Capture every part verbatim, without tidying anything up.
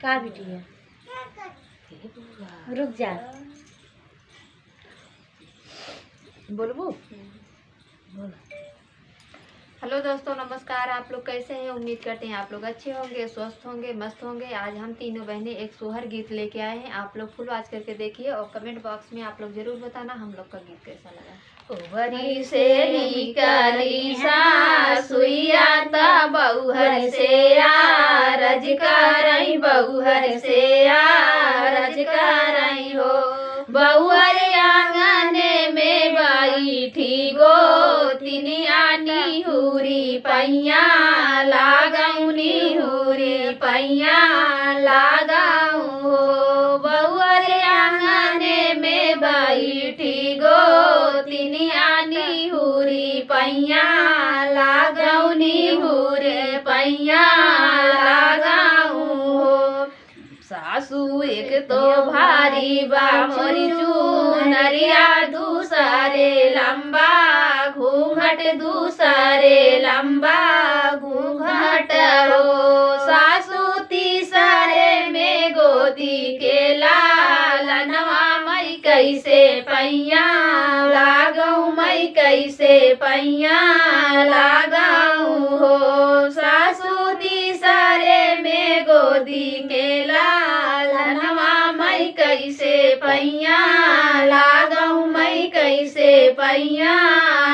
का बिटिया? रुक जा। बोलबू? हेलो दोस्तों, नमस्कार। आप लोग कैसे हैं? उम्मीद करते हैं आप लोग अच्छे होंगे, स्वस्थ होंगे, मस्त होंगे। आज हम तीनों बहनें एक सोहर गीत लेके आए हैं। आप लोग फुल वॉच करके देखिए और कमेंट बॉक्स में आप लोग जरूर बताना हम लोग का गीत कैसा लगा। ओहरी से निकली सासुइया त बउहर से आरज करई, बउहर से आरज करई हो। बउहर आंगने में बैठी गोतिनिया निहुरी पैया लागऊ, निहुरी पैया लागऊ हो। बउहर आंगने में बैठी गोतिनिया निहुरी पैया लागऊ, निहुरी पैया लागऊ हो। सासू एक तो भारी बा मोरी चुनरिया, दूसरे लंबा घूंघट, दूसरे लंबा घूंघट हो। सासू तीसरे में गोदी के लालनवा, मैं कैसे पैया लागऊ, मैं कैसे पैया लागऊ हो। सासू तीसरे में गोदी के लालनवा, मैं कैसे पैया लागऊ, मैं कैसे पैया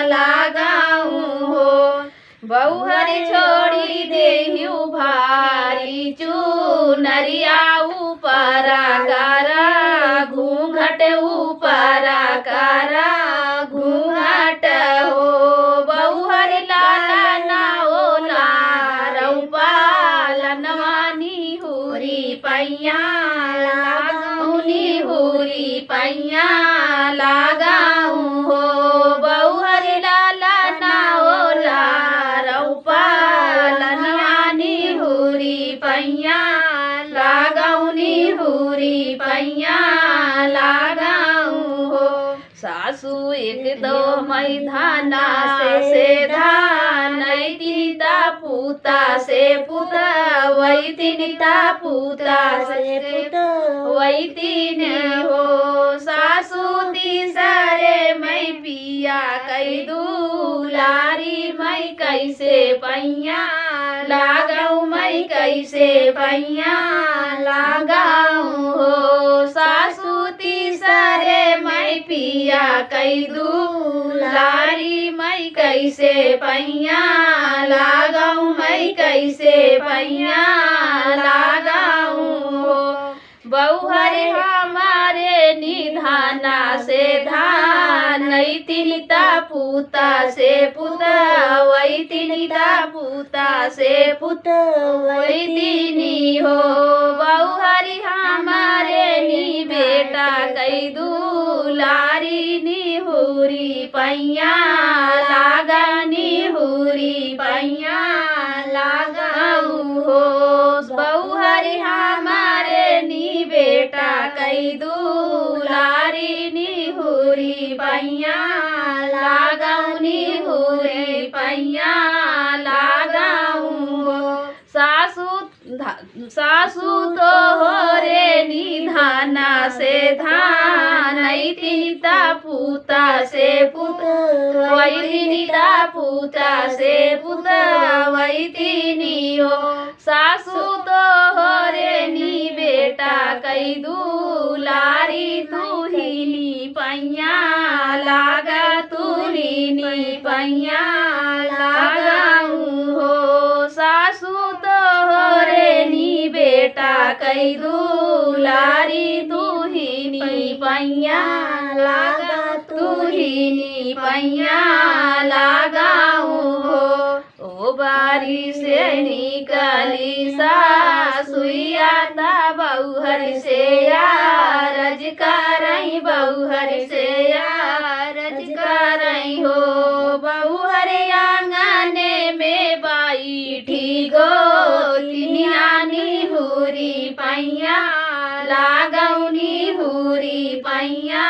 लागऊ हो। बउहर छोड़ी देहु भारी चुनरिया, ऊपरा करा घूंघट, ऊपरा करा घूंघट हो। बउहर लालना ओला रउपा लनवा निहुरी पैया लागऊ, निहुरी पैया लागऊ हो। बउहर लालना ओला रउपा लनवा निहुरी पैया लागऊ, निहुरी पैया लागऊ हो। सासू एक तो मैदाना से धान ऐतिन ता पूता से पूता वैतिन ता पूता से पूता वैतिन हो। सासू तीसरे मैं पिया कई दुलारी, मैं कैसे पैया लागऊ, मैं कैसे पैया लागऊ हो। सासू तीसरे मैं पिया कई दुलारी, मैं कैसे पैया लागऊ, मैं कैसे पैया लागऊ हो। बउहर हमारे निधाना से धान ऐतिन ता पूता से पूता वैतिन ता पूता से पूता वैतिन हो। बउहर हमारे नी बेटा कई दुलारी, निहुरी पैया लागा, निहुरी पैया लागऊ हो। बउहर हमारे नी बेटा कई दुलारी, निहुरी पैया लागऊ, निहुरी पैया लागऊ हो। सासू धा-, सासू तोहरे निधाना से धान ऐतिन ता पूता से पूत वैतिन ता पूता से पूत वैतिन हो। सासू तोहरे नी बेटा कई दुलारी, तू ही नी पैया लागा, तू ही नी पैया लागऊ हो। सासू तोहरे नी बेटा कई दुलारी, तू ही नी पैया लागा, तू ही नी पैया लागऊ हो। ओ बारी से निकली सासुइया ता बउहर से आरज करई, बउहर से आरज करई हो। बउहर आंगने में बैठी गोतिनिया निहुरी पैया लागऊ, निहुरी पैया